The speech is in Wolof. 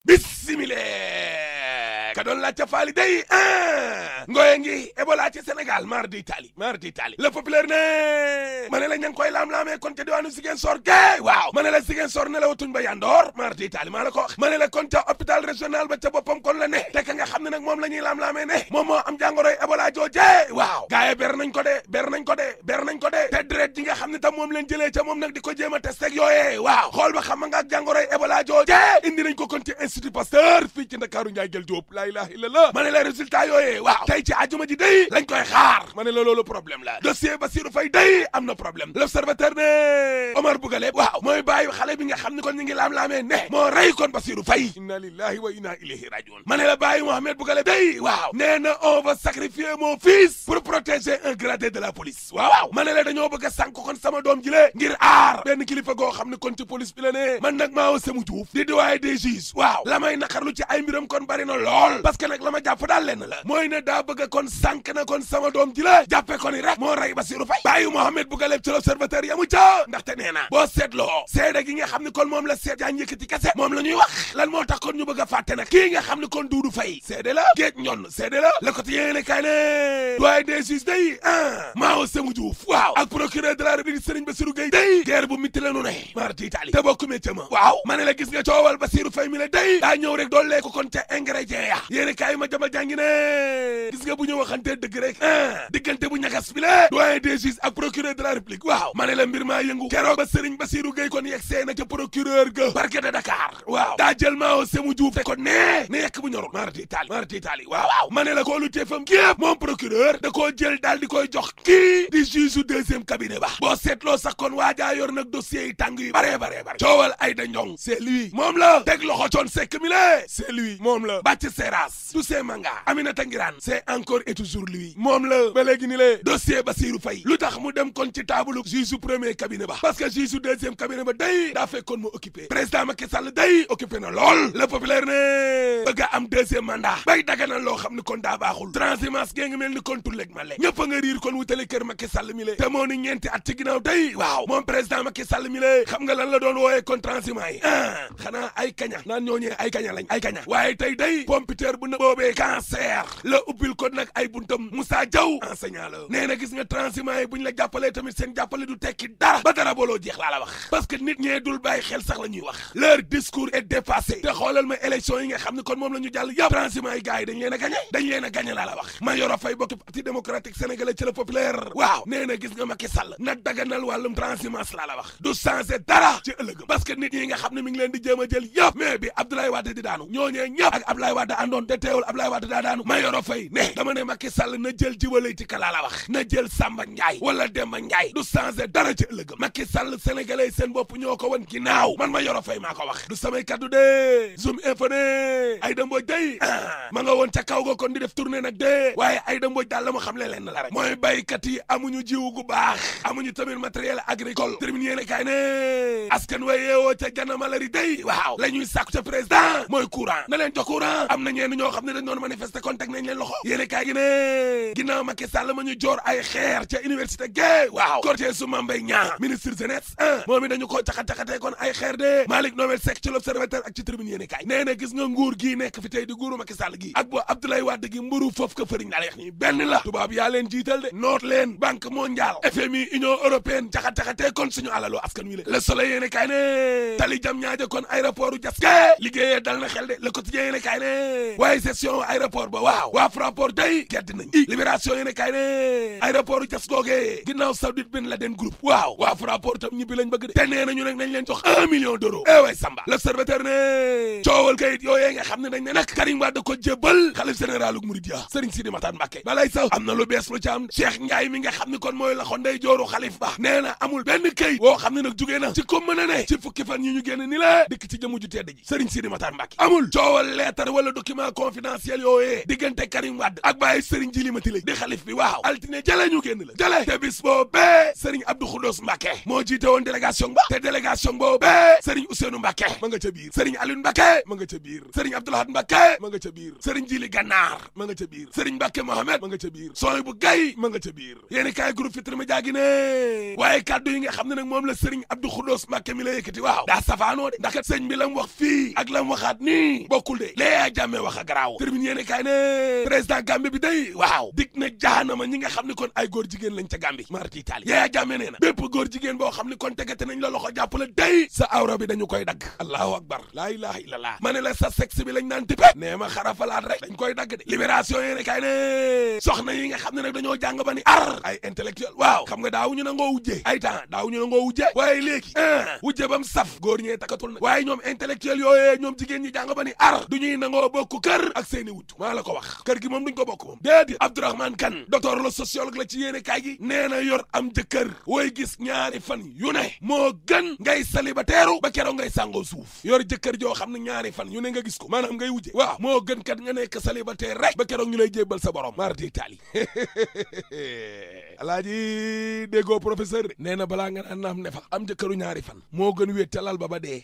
bismillah ka doon laaj ca faali day ngoye ngi Ebola ci Sénégal mar di tali le populaire ne ma ne la ña ngi koy laam-laamee kon ca diwaanu Ziguinchor ge waaw ma ne la Ziguinchor ne la watuñ ba yandoor mar di tali maa la ko wax ma ne la kon ca hôpital régional ba ca boppam kon la ne te ka nga xam ne nag moom la ñuy laam-laamee ne moom moo am jàngoroy Ebola jooje waaw gaaye ber nañ ko de te deret ji nga xam ne tam moom leen jëlee ca moom nag di ko jéem a testé ak yooyee waaw xool ba xam nga ak jàngoroy Ebola jooje indi nañ ko kon ci Institut Pasteur fii ci Ndakaaru Njaay jël Jóob la ilaha illallah ma ne la résultat yooyee waaw tey ci àjjuma ji day lañ koy xaar ma ne la loolu problème la dossier Bassirou Faye day am na problème l'observateur ne Omar Bougaleb waaw mooy bàyyi xale bi nga xam ne kon ñu ngi laam-laamee ne moo rey kon Bassirou Faye inna lillahi wa inna ilayhi rajiun ma ne la bàyyi Mohamed Bougaleb day waaw nee na on va sacrifier mon fils pour protéger un gradé de la police waaw ma ne la dañoo bëgg a sànk kon sama doom ji le ngir aar benn kilifa goo xam ne kon ci police bi la ne man nag maa Sémou Diouf di doyen des juges waaw la may naqarlu ci ay mbiram kon bari na lool parce que nag la ma jàpp daal lenn la mooy ne daa bëgg kon sànk na kon sama doom ji la jàppe ko ni rek moo rey Bassirou Faye bàyyi Mohamed Bougaleb ci l'observateur yamu ca ndaxte nee na boo seetloo seede gi nga xam ne kon moom la seet jaan yëkkati kese moom la ñuy wax lan moo tax kon ñu bëgg a fàtte nag kii nga xam ne kon Doudou Faye seede la géej ñoon seede la Le Quotidien ne kay ne doyen des juges day maa Sémou Diouf waaw ak procureur de la République Serigne Bassirou Gueye day guerre bu mitti la nu ne marti Italie te bokku métier ma waaw ma ne la gis nga coowal Bassirou Faye mi la day daa ñëw rek doollee ko kon ca ingrédient ya yéene kaay ma jama jàngi ne gis nga bu ñu waxantee dëgg rek diggante bu ñagas bi la doyen des juges ak procureur de la République waaw ma ne la mbir maa yëngu keroog ba Serigne Bassirou Gueye kon yegg see na ca procureur ga parquet de Dakar waaw daa jël maa Sémou Diouf te kon ne yekk bu ñorul marti Italie waaw ma ne la koolu teefam gépp moom procureur da koo jël daal di koy jox kii di juge deuxième cabinet ba boo seetloo sax kon waajaa yor nag dossier yi tàng yu bare coowal Aïda Ndiong c'est lui moom la teg loxo coon sekk mi la c'est lui moom la Bathie Seras Toussaint Manga Aminata Ngirane c'est encore et toujours lui moom la ba léegi ni le dossier Bassirou Faye lu tax mu dem kon ci taabalu juge su premier cabinet ba parce que juge su deuxième cabinet ba day daa fekkoon mu occupé président Macky Sall day occupé na lool le populaire ne bëgg a am deuxième mandat bay daganal loo xam ne kon daa baaxul transhumance gée ngi mel ni kon tulleeg male ñëpp a nga riir kon wutale kër Macky Sall mi le te moo ni ñeenti at ci ginnaaw day waaw moom président Macky Sall mi le xam nga lan la doon wooyee kon transhumance yi xanaa ay kaña naan ñooñee ay kaña lañ ay kaña waaye tey day pompiteur bu na boobee cancer la ubbil kon nag ay buntam Moussa Diaw enseignant la nee na gis nga transhumance yi buñ la jàppalee tamit seen jàppale du tekki dara ba dara booloo jeex laa la wax parce que nit ñee dul bàyyi xel sax la ñuy wax leur discours est dépassé te xoolal ma élection yi nga xam ne kon moom la ñu jàll yëpp transhumance yi gars yi dañ leen a gagné laa la wax Mayoro Faye bokk parti démocratique sénégalais ci la populaire waaw nee na gis nga Macky Sall na daganal wàllum transhumance laa la wax du changé dara ci ëllëgëm parce que nit ñi nga xam ne mi ngi leen di jéem a jël yëpp mais bi Abdoulaye Wade di daanu ñooñee ñëpp ak Abdoulaye Wade àndoon te teewul Abdoulaye Wade daa daanu Mayoro Faye ne dama ne Macky Sall na jël jiwalay ci ka laa la wax na jël Samba Ndiaye wala Demba Ndiaye du changé dara ci ëllëgëm Macky Sall sénégalais seen bopp ñoo ko wan ginnaaw man Mayoro Faye maa ko wax du samay kaddu de Zoom info ne Aïda Mbodj day ma nga woon ca kaw ga kon di def tournée nag de waaye Aïda Mbodj daal la mu xam le leen la rek mooy baykat yi amuñu jiwu gu baax amuñu tamit matériel agricole terminé yéene kaay ne askan wa yeewoo ca Gana Malari day waaw la ñuy sàkku ca président mooy courant na leen jox courant am na ñenn ñoo xam ne dañ doon manifester kon teg nañ leen loxo yéene kaay gi ne ginnaaw Macky Sall ma ñu joor ay xeer ca université gay waaw cortège su Mame Mbaye Niang ministre jeunesse moom it dañu ko caxat-caxatee kon ay xeer de Malick Noël Seck ci l'observateur ak ci tribune yéene kaay nee na gis nga nguur gi nekk fi tey di nguuru Macky Sall gi ak boo Abdoulaye Wade gi mburu foofu ko fëriñ laa lay wax nii benn la tubaab yaa leen jiital de noot leen banque mondiale FMI union européenne caxat-caxatee kon suñu alaloo askan wi le soleil yéene kaay ne tali jam ñaaje kon aéroport u jas ke liggéeyee dal na xel de le quotidien yéene kaay ne waaye session aéroport ba waaw waa Fraport day gedd nañ libération yéene kaay ne aéroport u jas googee ginnaaw Saoudite Ben Laden groupe waaw waa Fraport tam ñibbi lañ bëgg de te nee nañu nag nañ leen jox 1 million d'euros way Samba l'observateur ne coowal kayit yooyee nga xam ne dañ ne nag Karim Wade ko jébbal xalif général uk Mouride Serigne Sidi Makhtar Mbacké balay sax am na lu bees lu ci am Cheikh Ndiaye mi nga xam ne kon mooy loxo ndey jooru xalif ba nee na amul benn kayit woo xam ne nag jugee na ci ko mën a ne ci fukki fan yi ñu génn ni la dikk ci jëmu ju tedd ji Serigne Sidi Makhtar Mbacké amul coowal lettre wala document document confidentiel yooyee diggante Karim Wade ak Baye Serigne Djily Mati di xalif bi waaw altine jële ñu génn la jële te bis boobee Serigne Abdou Khoudoss Mbacké moo jiite woon délégation ba te délégation boobee Serigne Ousseynou Mbacké ma nga ca biir Serigne Alioune Mbacké ma nga ca biir Serigne Abdou Lahad Mbacké ma nga ca biir Serigne Djily Gànnaar ma nga ca biir Serigne Mbacké Mohamed ma nga ca biir Sohaibou Gaye ma nga ca biir yéeni kaay groupe Futurs Médias gi ne waaye kaddu yi nga xam ne nag moom la Serigne Abdou Khoudoss Mbacké mi la yëkkati waaw daa safaanoo de ndax kat sëñ bi la mu wax fii ak la mu waxaat nii bokkul de lee jàmmee wax a garaaw termine yéeni kaay ne président Gambie bi day waaw dig na jaanama ñi nga xam ne kon ay góor jigéen lañ ca Gambie marti Italie Yaya Jammeh nee na bépp góor jigéen boo xam ne kon tegate nañ la loxo jàppale day sa awra bi dañu koy dagg allahu akbar laa ilaha illallah ma ne la sa sexe bi lañ naan tippe nee ma xarafalaat rek dañ koy dagg de libération yéeni kaay ne soxna yi nga xam ne nag dañoo jàng ba ni ar ay intellectuel waaw xam nga daawuñu nangoo wujjee ay temps daawuñu nangoo wujjee waaye léegi wujje bam saf góor ñee takkatul nag waaye ñoom intellectuel yooyee ñoom jigéen ñi jàng ba ni ar du ñuy nangoo bokk kër ak seeni wujj maa la ko wax kër gi moom duñ ko bokk moom déedéet Abdourahmane Kane docteur la sociologue la ci yéene kaay gi nee na yor am jëkkër wooy gis ñaari fan yu ne moo gën ngay célibataire ba keroog ngay sàngoo suuf yor jëkkër joo xam ne ñaari fan yu ne nga gis ko maanaam ngay wujje waaw moo gën kat nga nekk célibataire rek ba keroog ñu lay jébbal sa borom mardi Italie alaaji déggoo professeur nee na balaa nga naan naam ne fa am jëkkëru ñaari fan moo gën wéet ca lal ba dee